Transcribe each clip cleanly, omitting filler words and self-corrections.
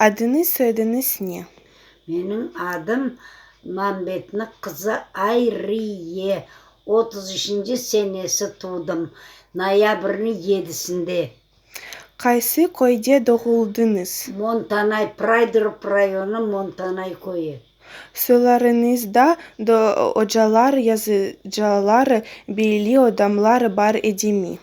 Adıñız, soyadıñız ne? Menim adım Mambetniñ qızı Ayriye. 33 üçünci senesi tuvdım, noyabrniñ yedisinde. Qaysı köyde doğuldıñız? Montanay, Praydorp rayonı, Montanay köyü. Soylarıñızda ocalar, yazıcılar, belli adamlar bar edimi?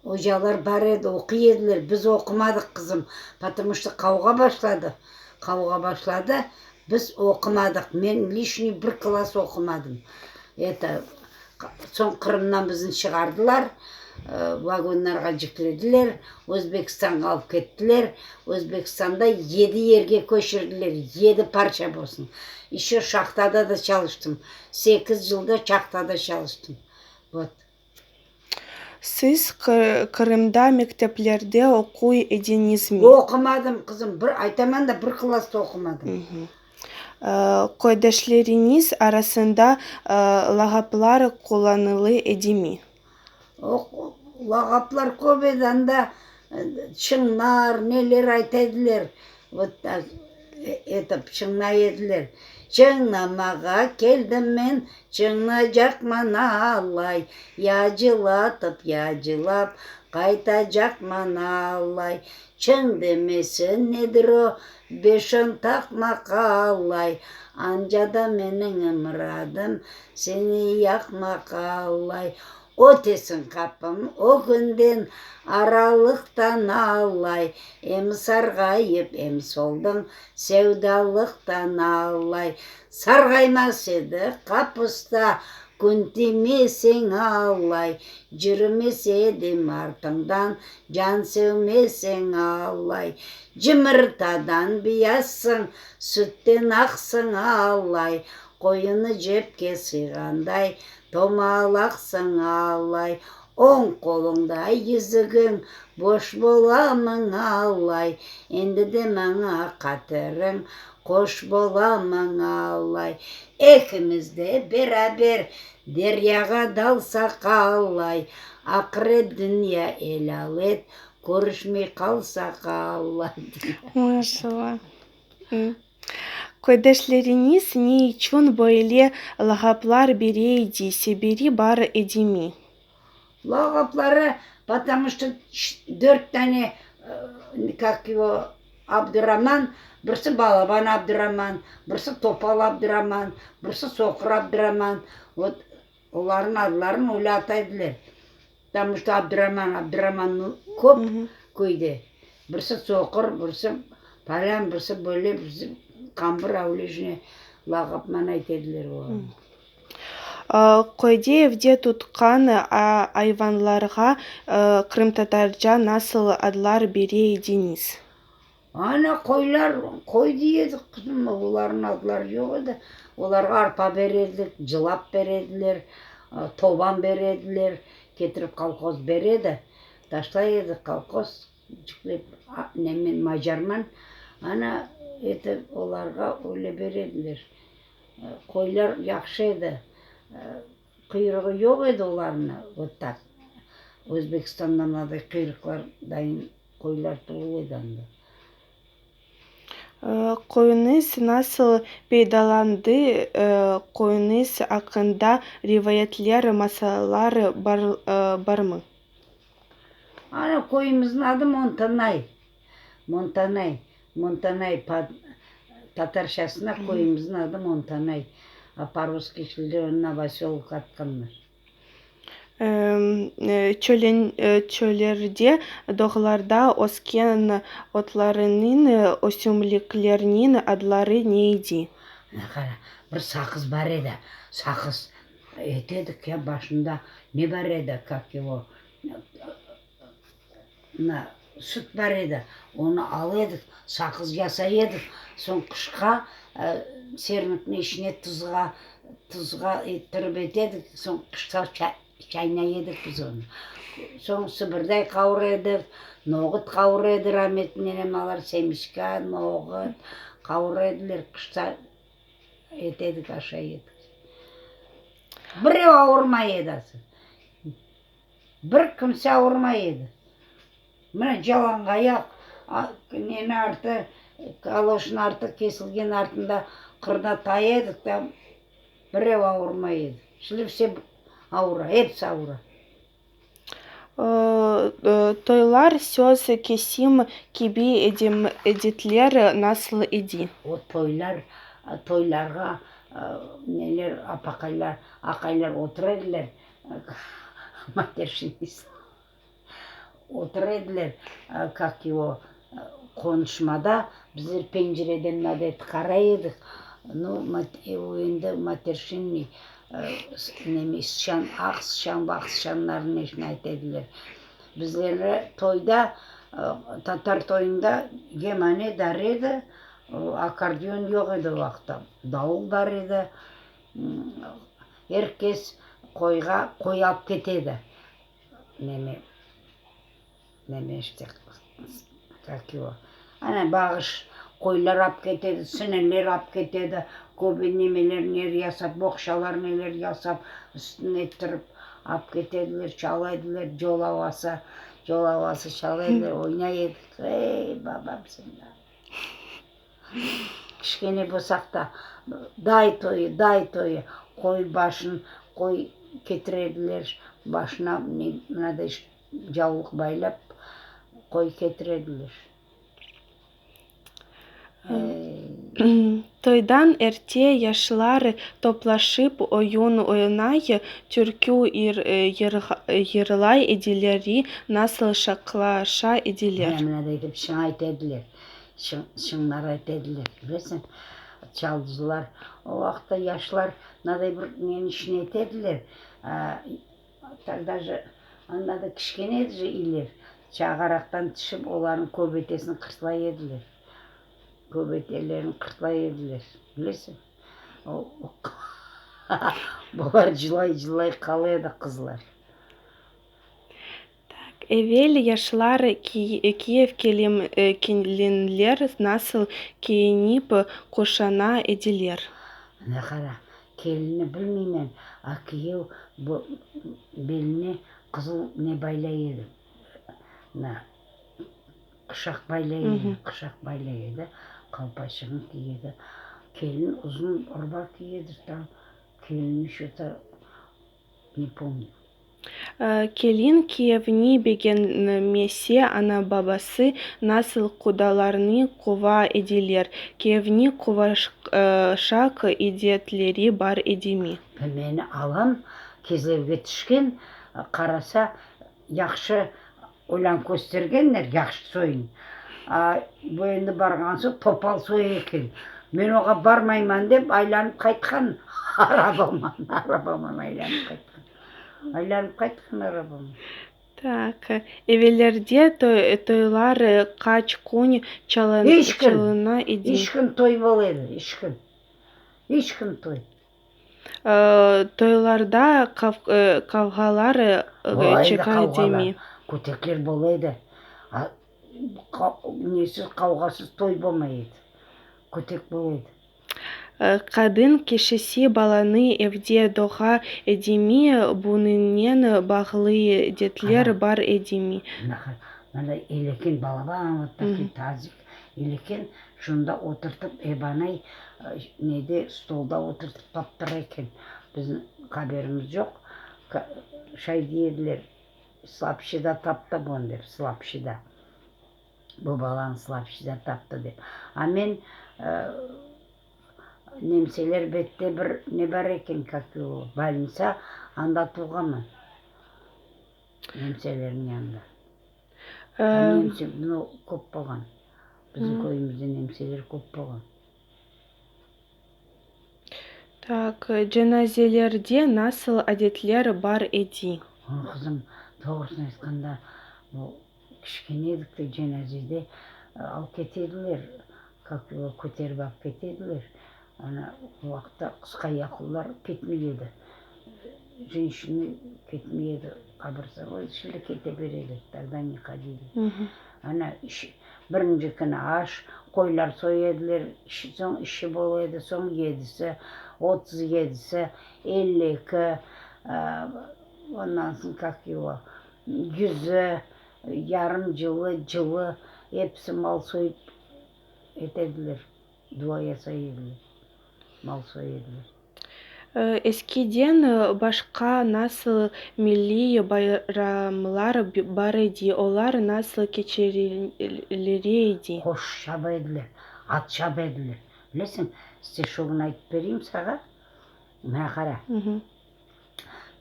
Ocalar bar edi, oquy ediler. Biz oqumadıq, qızım, potomu çto qavğa başladı. Qavğa başladı, biz oqumadıq. Men lişniy bir klass oqumadım. Eto, soñ Qırımdan bizni çıqardılar, vagonlarğa yüklediler, Özbekistanğa alıp kettiler. Özbekistanda yedi yerge köçürdiler, yedi parça bolsun. Eşçe şahtada da çalıştım, sekiz yıl da şahtada çalıştım. Vot. Siz Qırımda mekteplerde oquy ediñizmi? Oqumadım, qızım, bir, aytaman da, bir klass da oqumadım. Köydeşleriñiz arasında lağaplar qullanıla edimi? Lağaplar köp edi, anda çıñlar, neler ayta ediler, vot etip çıñlay ediler. Çıñlamağa keldim men, çıñlaycaqman alay, Yacılatıp, yacılap, qaytacaqman alay. Çıñ demesi nedir o, beş-on taqmaq alay, Anca da meniñ muradım seni yaqmaq alay. Ötesiñ qapım ögünden, aralıqtan alay, Em sarğayıp, em soldıñ sevdalıqtan alay. Sarğaymas edi qapusta, kün tiymeseñ alay, Cürümes edim artıñdan, can sevmeseñ alay. Cımırtadan beyazsıñ, sütten aqsıñ alay, Qoyunı cepke sıyğanday, Tomalaqsıñ alay, oñ qoluñda yüzügiñ, boş bolamıñ alay, endi de maña qatiriñ, qoş bolamıñ alay. Ekimiz de beraber deryağa dalsaq alay, aqıret dünya elâl et, körüşmey qalsaq alay. Maşallah. Köydeşleriñiz ne içün böyle lağaplar bere edi, sebebi bar edimi? Lağapları, potomu çto dört tane, kak ego, Abduraman, birisi balaban Abduraman, birisi topal Abduraman, birisi soqur Abduraman, vot, olarnıñ adlarını öyle atay ediler. Potomu çto Abduraman, Abduraman köp köyde. Birisi soqur, birisi palân, birisi böyle, birisi qambır avlejne lağapman ayta ediler olarnı. Köyde evde tutqan ayvanlarğa qırımtatarca nasıl adlar bere ediñiz? Ana, qoylar, qoy dey edik, qızım, olarnıñ adları yoq edi. Olarğa arpa bere edik, cılap bere ediler, toban bere ediler, ketirip kolhoz bere edi. Taşlay edik kolhoz cüklep nemen, macarman. Ana, endi olarğa öyle bere ediler. Qoylar yahşı edi, quyruğı yoq edi olarnıñ, vot tak, Özbekistandan mınaday quyruqlar dayın qoylar tuvul edi anda. Köyüñiz nasıl peydalandı, köyüñiz aqqında rivayetler, masallar barmı? Ana, köyümizniñ adı Montanay, Montanay. Montanay, tatarşasına köyümizniñ adı Montanay, a po-russkiy tilde onı Novosölovka atqanlar. Çöllerde, dağlarda ösken otlarnıñ, ösümliklerniñ adları ne edi? Qara, bir saqız bar edi, saqız etedik ya, başında ne bar edi, kak ego, Mına, süt bar edi, onı ala edik, saqız yasay edik. Soñ qışqa sernikniñ içine tuzğa, tuzğa ettirip ete edik, soñ qışta çaynay edik biz onı. Soñ sıbırday qavura edik, noğut qavura edi rametli nenem, alar semişka, noğut qavura ediler, qışta ete edik, aşay edik. Birev avurmay edi asıl. Bir kimse avurmay edi. Mına calanğayaq. Neni artı, kaloşnıñ artı kesilgen artında qırda tay edik da, birev avurmay edi. Şimdi vse avura, episi avura. Toylar söz kesim kibi adetler nasıl edi? O toylar, toylarğa neler apaqaylar, aqaylar otura ediler, materşinist otura ediler, kak ego, qonuşmada, bizler pencereden mınaday etip qaray edik, nu, o endi materşinniy, neme, sıçan, aq sıçan, baq sıçanlarnıñ neşini ayta ediler. Bizlerni toyda, tatar toyunda kemane bar edi, akkordeon yoq edi o vaqıtta, davul bar edi, er kes qoyğa qoy alıp kete edi, neme, neme işte, kak ego, ana bağış qoylar alıp kete edi, sinirler alıp kete edi, köbi nemeler neler yasap, boğçalar neler yasap, üstüne ettirip alıp kete ediler, çala ediler, col avası, col avası çala ediler, oynay edik, ey, babam sen de. Kişkene bolsaq da, day toyu, day toyu, qoy başın, qoy ketire ediler, başına mınaday cavlıq baylap, qoy ketire ediler. Toydan erte yaşlar toplaşıp oyun oynay, türkü yırlay edileri, nasıl şaqalaşa ediler? Mınaday etip çıñ ayta ediler. Çıñlar ayta ediler, bilesiñ, çalğıcılar. O vaqıtta yaşlar mınaday bir neniñ işini ete ediler, togda je anda da kişkene edi je iyler, çağaraqtan tüşip olarnıñ köbetesini qırtlay ediler. Köbetelerini qırtlay ediler, bilesiñ. Bular cılay-cılay qala edi qızlar. Tak, evel yaşlar kiyev kelinler nasıl kiyinip quşana ediler? Mına qara, kelinni bilmeymen, a kiyev bu beline qızıl ne baylay edi, mına quşaq baylay edi, quşaq baylay edi, qalpaçığını kiy edi. Kelin uzun urba kiy edi, tam kelinni şo-to ne pomnü. Kelin kiyevni begenmese, ana-babası nasıl qudalarnı quva ediler? Kiyevni quvuşaq adetleri bar edimi? Meni alam Kezlevge tüşken, qarasa, yahşı olân köstergenler, yahşı soyun. A, bu endi barğan soñ topal soy eken. Men oğa barmayman dep aylanıp qaytqan arabaman, arabaman aylanıp qaytqan. Aylanıp qaytqan arabam. Tak, evellerde toylar qaç kün çalına edi? Üç kün toy bola edi, üç kün. Üç kün toy. Toylarda qavğalar çıqa edimi? Kötekler bola edi. Nesiz, qavğasız toy bolmay edi. Kötek bola edi. Qadın kişisi balanı evde doğa edimi, bunıñnen bağlı adetler bar edimi? Mına eleken balaban vot takiy tazik eleken, şunda oturtıp ebanay nede stolda oturtıp taptıra eken. Bizim haberimiz yoq. Şay dey ediler, Slapşida taptı bunı dep, Slapşida. Bu balanı Slapşida taptı dep. A men nemseler bette bir ne bar eken, kak ego, bolnitsa, anda tuvğanman. Nemselerniñ yanında. Nemse mınau köp bolğan. Bizim köyümizde nemseler köp bolğan. Tak, cenazelerde nasıl adetler bar edi? Qızım, doğrusını aytqanda, bu kişkene edik de, cenazede alıp kete ediler, kak ego, köterip alıp kete ediler. Ana, o vaqıtta qısqa ayaqlılar ketmey edi. Jenşina ketmey edi qabirstanğa, şimdi kete bereler, togda ne hodili. Ana, birinci künü aş, qoylar soya ediler, soñ işi bola edi, soñ yedisi, 37-si, 52, ondan soñ, kak ego, yüzü, yarım cılı, cılı. Episi mal soyıp etediler, dua yasay ediler, mal soy ediler. Eskiden başqa nasıl milliy bayramlar bar edi, olar nasıl keçirile edi? Qoş çaba ediler, at çaba ediler. Bilesiñ, stişogını aytıp bereyim sağa, mına qara.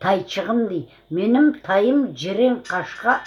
Tayçığım, dey, menim tayım ceren qaşqa.